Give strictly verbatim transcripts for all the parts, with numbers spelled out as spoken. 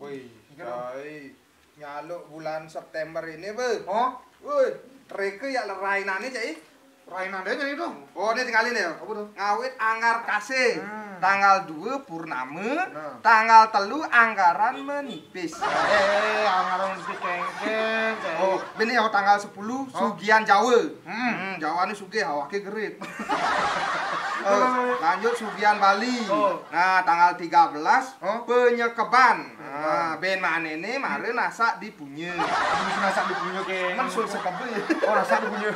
Woi, Cai. Nyaluk bulan September ini, Be. Oh? Woi, reke ya rainane, Cai. Rainane jadi itu. Oh, ini tinggalin ya. Apa tuh? Ngawit anggar kasih. Hmm. Tanggal dua purnama, nah, tanggal telu anggaran menipis. Eh, anggaran menipis kengkeng, Cai. Oh, ini ya tanggal sepuluh, oh, sugihan Jawa. Hmm. Hmm, Jawa ini sugih, awake gerit. Oh, lanjut sugihan Bali. Oh. Nah, tanggal tiga belas, oh, penyekeban. Nah, ben manene mare nasak di punya. Wis nasak di punya ke. Men sul sekebe ya. Oh, nasak di punya.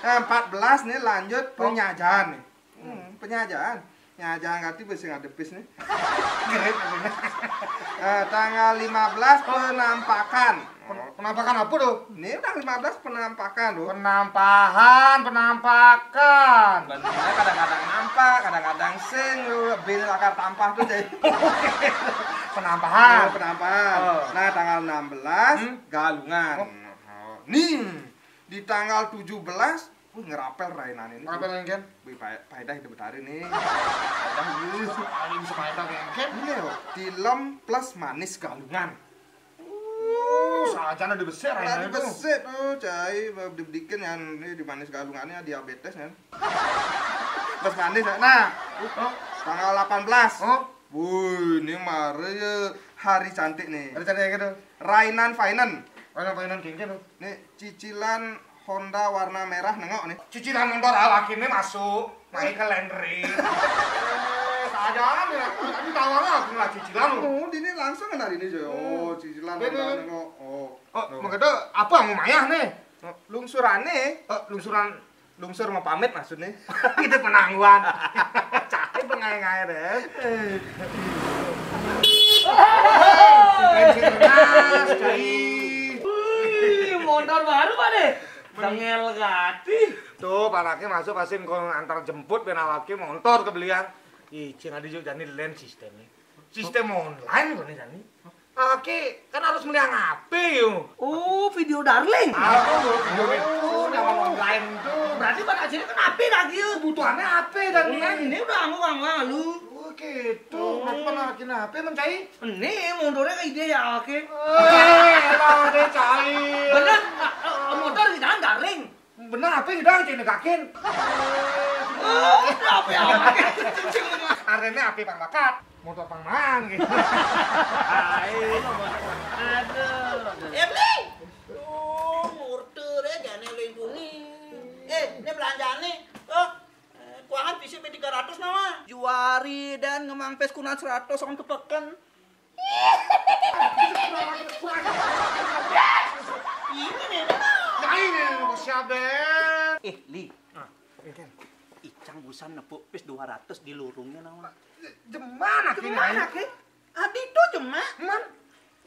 Nah, empat belas nih lanjut, oh, penyajahan nih. Hmm, penyajahan. Nyajahan kati besi ngadepis nih. Gerit. Nah, tanggal lima belas penampakan. Pen-, penampakan apa tuh? Ini udah lima belas penampakan loh. Penampahan, penampakan. Bener, kadang-kadang nampak, kadang-kadang sing, lu bin lakar tampah tuh, Cai. Penampahan. Oh, penampahan. Oh. Nah, tanggal enam belas, hmm, Galungan. Oh. Nih, di tanggal tujuh belas, wih, ngerapel rainane ini. Ngerapel yang kan? Wih, pa-, paedah hidup betari nih. Paedah ini. Paling sepaedah yang kan? Iya, loh. Tilem plus manis Galungan. Uh, saja ada besar. Ada besar, oh, Cai, dibikin yang ini di manis Galungannya diabetes kan. Plus manis, ya. Nah, oh, tanggal delapan belas. Oh. Wuh, ini mare ya hari cantik nih. Hari cantik kayak gitu. Rainan Finance. Rainan Finance kayak gitu. Nih, cicilan Honda warna merah nengok nih. Cicilan motor awak ini masuk, naik ke Landry. Eh, saja nih, tapi tawaran aku nggak cicilan. Oh, ini langsung kan hari ini, Joy. Oh, cicilan Honda nengok. Oh. Oh, tuh. Mau kata apa mau mayah nih? Lungsurane. Oh, lungsuran, lungsur mau pamit maksudnya. Itu penangguhan. Cai pengae-ngae deh. Wih, motor baru, Pak, deh. Tengel gati. Tuh, panaknya masuk pasti engko antar jemput ben awake motor kebelian. Ih, cing adi juk jani len sistemnya. Sistem online kok nih jani. Awake kan harus meliang H P yo. Oh, video darling. Apa lo video itu zaman online tuh? Berarti pada akhirnya kan H P lagi ya. Kebutuhannya H P dan ini. Ini udah anu, Bang, Bang, lu. Oh, gitu. Berarti pernah bikin H P mencai? Ini motornya ke ide ya, oke. Eh, emang ada cai. Bener, eh, eh, motor di tangan garing. Bener, H P udah cai negakin. Oh, apa ya? Artinya H P pang bakat, motor pang mang gitu. Aduh. Emli. Duh, murte deh, jane lindungi. Eh, ini belanjaan nih. Oh, eh, kuangan bisi tiga ratus nama. Juari dan ngemang pes kunat seratus on tepeken. Ini nih. Nah, ini siap deh. Eh, Li. Ah, ini kan. Icang busan nepuk pis dua ratus di lurungnya nama. Jeman akhirnya. Jeman akhirnya. Adi tuh jemak. Man.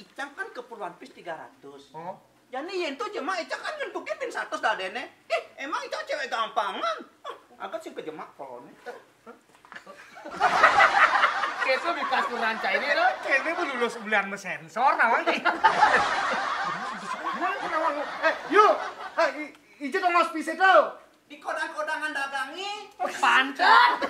Icang kan keperluan pis tiga ratus. Oh. Jadi yen tuh jemak, Icang kan nyentukin pin seratus dadene. Ih, emang Icang cewek gampangan. Hah, agak sing kejemak polone. Kita bikas kurang cai ini loh. Kayaknya mau lulus bulan mesensor namanya. Eh, yuk. Eh, i-, izin dong, Mas, bisa tuh. Di kodang-kodangan dagangi. Pancet.